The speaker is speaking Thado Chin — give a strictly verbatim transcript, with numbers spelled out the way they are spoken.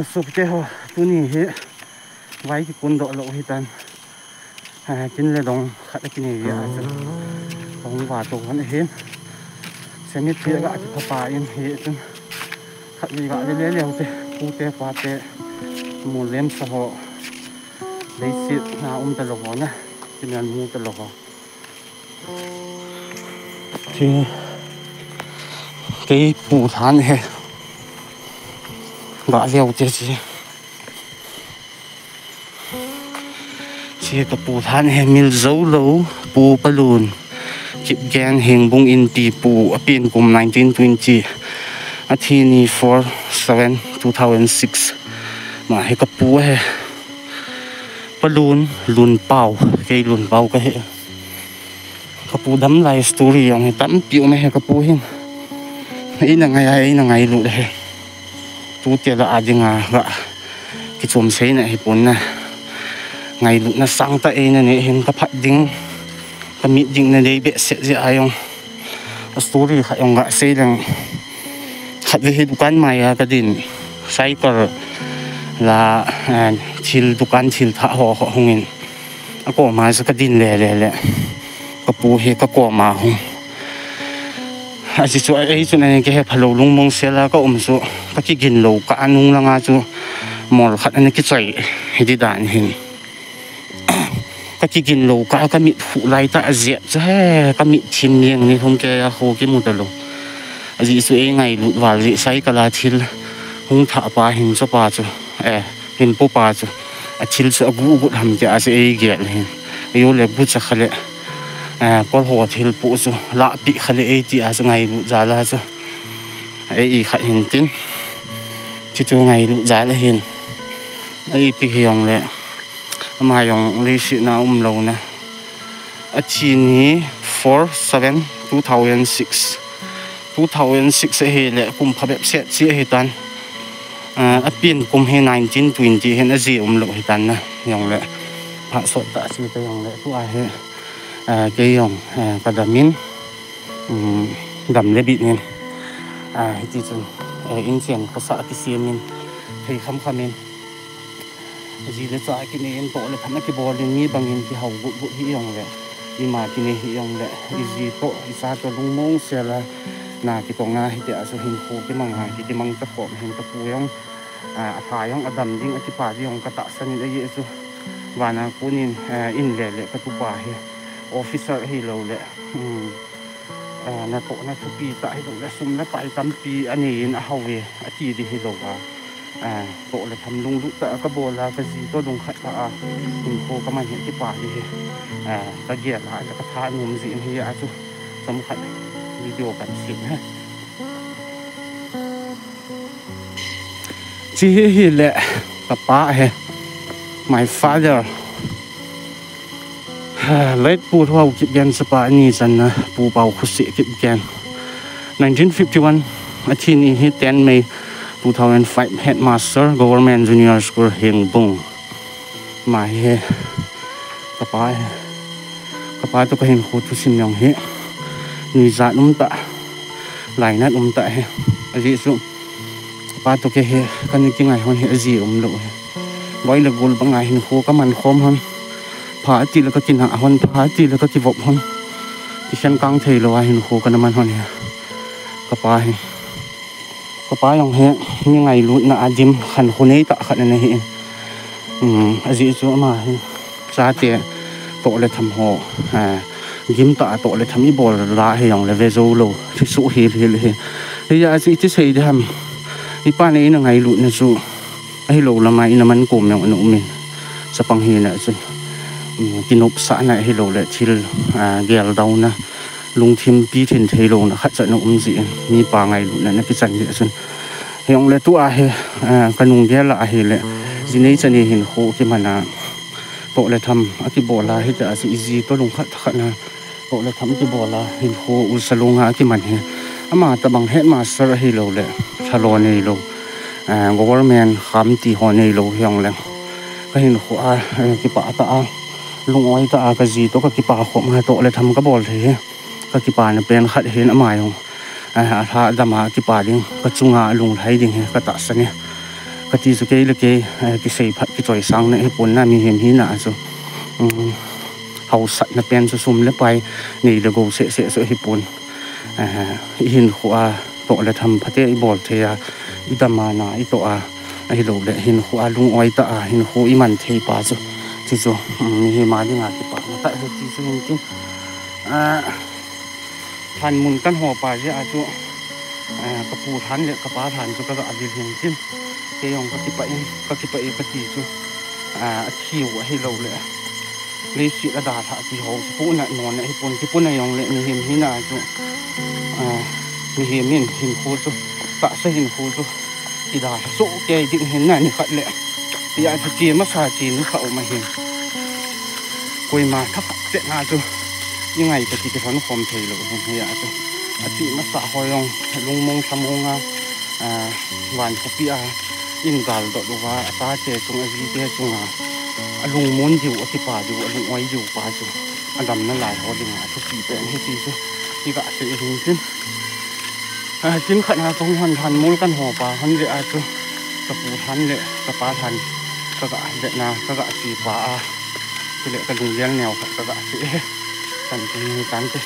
Sopite ho, tuni hi vai kikun doh lou hitan. Ah, kin le dong khat akinei a chu kahung va to hon ahin. Cemetery a ga kipha pa in hi chun khat vei ga ve le leu te, pute pate, mu lem sa ho, leiset na um ta lou ho na, kin an mu ta lou ho. Ti kei pu lhan he. Ga leu te chi. Chi ka pu lhan he, mil jou lou, Pu Palun Kipgen, Hengbung Inpi pu, apen kum nineteen twenty, athi ni four seven two thousand six. Ma hi ka pu he. Palun, Lun Pau, kei Lun Pau ka hi. Ka pu dam lai story jong hi tampi um e he ka pu hin. Eina ngai a, eina ngailut he. Tute lah a dinga ga kichom seina hi pon na. Ngailutna sangtah eina nei hin ka phat ding, ka mit ding na dei behseh jeh a jong. A story khat jong ga sei leng. Khat ve hi dukan mai a ka din. Cycle la, eh, thil dukan thil thah ho, ho hung in. A koma chu ka din le, le, le. Ka pu hi ka koma hung. Ajeh chu, ei chu na ni ke he phalou lungmong sel a ka um chu. Ka kigin lou kah a nung langa chu mol khat ana kichoi hi di dan hin. Ka kigin lou kah a ka mit hu lai tah a jep chu he, ka mit thim jeng ni hung ke a ho kimu ta lou. Ajeh chu ei ngailut val jeh sai ka la thil hung thah pa hin chu pa chu. Eh, hin pu pa chu. A thil chu a gu gut ham ti a chu ei gel hin. Ei u le gu cha kha le. Eh, pol ho thil pu chu. La pi kha le ei ti a chu ngailut jal a chu. Ei i khat hin tin. Ti chu ngailut jal a hin. Ei pi hi jong le. Ama jong leiset na um lou na. Athi ni four seven two thousand six. Two thousand six ahi le kum phabep set chi ahi tan. Ah, apen kum hi nineteen twenty hin aji um lou hi tan na. Jong le. Pha sot ta chi ta jong le. Tu ahi. Ah, kei jong, ah, ka dam in. Um, dam le bit nin. Ah, hiti chun. Eh, in chen khosa kisem in. Thei kham kham in. Ji le cha kinei in toh le tham a kibol in mi bang in kihou gut gut hi jong le. Ima kinei hi jong le. I ji toh, i cha toh lungmong sel a. Na kitong a hiti a chu hinkho kimang a, kiti mang ta khom hin ka pu jong. Ah, a pha jong a dam ding a kipa ding jong ka tahsan in ajeh chu. Vana kun in, eh, in le le ka tu pa hi. Officer hi lou le. Hmm. Ah, natohna thupi tah hi lou le, sum le pai tampi anei in ahao ve, ati di hi lou a. Ah, toh le tham lunglut tah a ka bol a, ka ji toh lungkhat tah a, hinkho ka man hi kipa di hi. Ah, ka gel a, ka tha nom jin hi a chu, chomkhat video kan sem he. Chi hi hi le, ka pa he, my father. Late Pu Thou Kipgen chapa ani channa Pu Pau Khusi Kipgen. Nineteen fifty-one, athi ni hi ten May two thousand five, Headmaster, Government Junior School, Hengbung. Ma hi he, ka pa he. Ka pa toh ka hinkho thusim jong hi. Nuijat um tah, lainat um tah he. Ajeh chu, ka pa toh kei hi, ka ni kingai hon hi, aji um lou he. Boi le gol banga hinkho ka man khom hon. Pha ati le ka kinah hon, pha ati le ka kivop hon. Kikhen kang thei lou a hinkho ka na man hon hi. Ka pa hi. Ka pa jong hi mi ngailutna a dim khankho nei tah khat ana hi in. Um, ajeh chu ama hi. Chate toh le tham ho. Ah, gim tah a toh le tham i bol la hi jong le ve jou lou. Thi suh hil hil hi. Hijeh a chu iti sei di ham. I pa nei na ngailutna chu. Ahilou lama ina man kom jong ana um in. Chapang hina chun. Um, kinopsahna ahilou le thil, ah, geldouna. Lungthim pi thin thei louna khat cha ana um jin. Mipa ngailutna na kichan jeh chun. Hijong le tu a hi, ah, ka nung gel a hi le. Ji nei cha nei hinkho kiman a. Toh le tham a kibol a hiti a chu i ji toh lungkhat khat na. Toh le tham kibol a, hinkho u sa lung a kiman hi. Ama tabang headmaster ahilou le, thalo nei lou. Eh, government kham ti ho nei lou hijong le. Ka hinkho a, eh, kipah tah a, lung-oi tah a, ka ji toh ka kipah khom a, toh le tham ka bol thei hi. Ka kipana pen khat hin ama jong. Eh, a lha dam a kipa ding, ka chunga lunglhai ding hi, ka tahsan e. Kati chu kei le kei, eh, kisei phat kichoisang na hipon na mihem hina chu. Um, hausatna pen chu sum le pai, nei le gou seh seh chu hipon. Eh, i hinkho a toh le tham phate i bol thei a, i dam a na i toh a, ahilou le hinkho a lung-oi tah a, hinkho i man thei pa chu. Chu chu, um, mihem a dinga kipana tah hi ti chu hin tin. Ah, lhan mun kan ho pa jeh a chu, ah, ka pu lhan le ka pa lhan chu ka ga vil hin tin. Kei jong ka kipah in, ka kipah e ka ti chu. Ah, a thiu ahilou le. Leiset a dalhah ti ho, kipuna mo na hipon, kipuna jong le mihem hina chu. Ah, mihem in hinkho chu, tahsa hinkho chu. Kidalha soh kei ding hin na ni khat le. Tia chu che masa che nu kha um ahin. Koima thakhat chet na chu. I ngai ka ti kilhon khom thei lou hin hia chu. A che masa ho jong lungmong lhamong a, ah, van khopi a, in gal dot uva, a chate chung, a jite chunga, a lungmon diu, a kipa diu, a lung-oi diu pa chu, a damna lai ho dinga, a thupi pen hi ti chu, hi ga sei hin tin. Ah, kin khat na kong hon lhan mol kan ho pa, hon le a chu, ka pu lhan le, ka pa lhan, ka ga vetna, ka ga che pa a, chule ka lunggel neo khat ka ga che, kan tin hi kan te.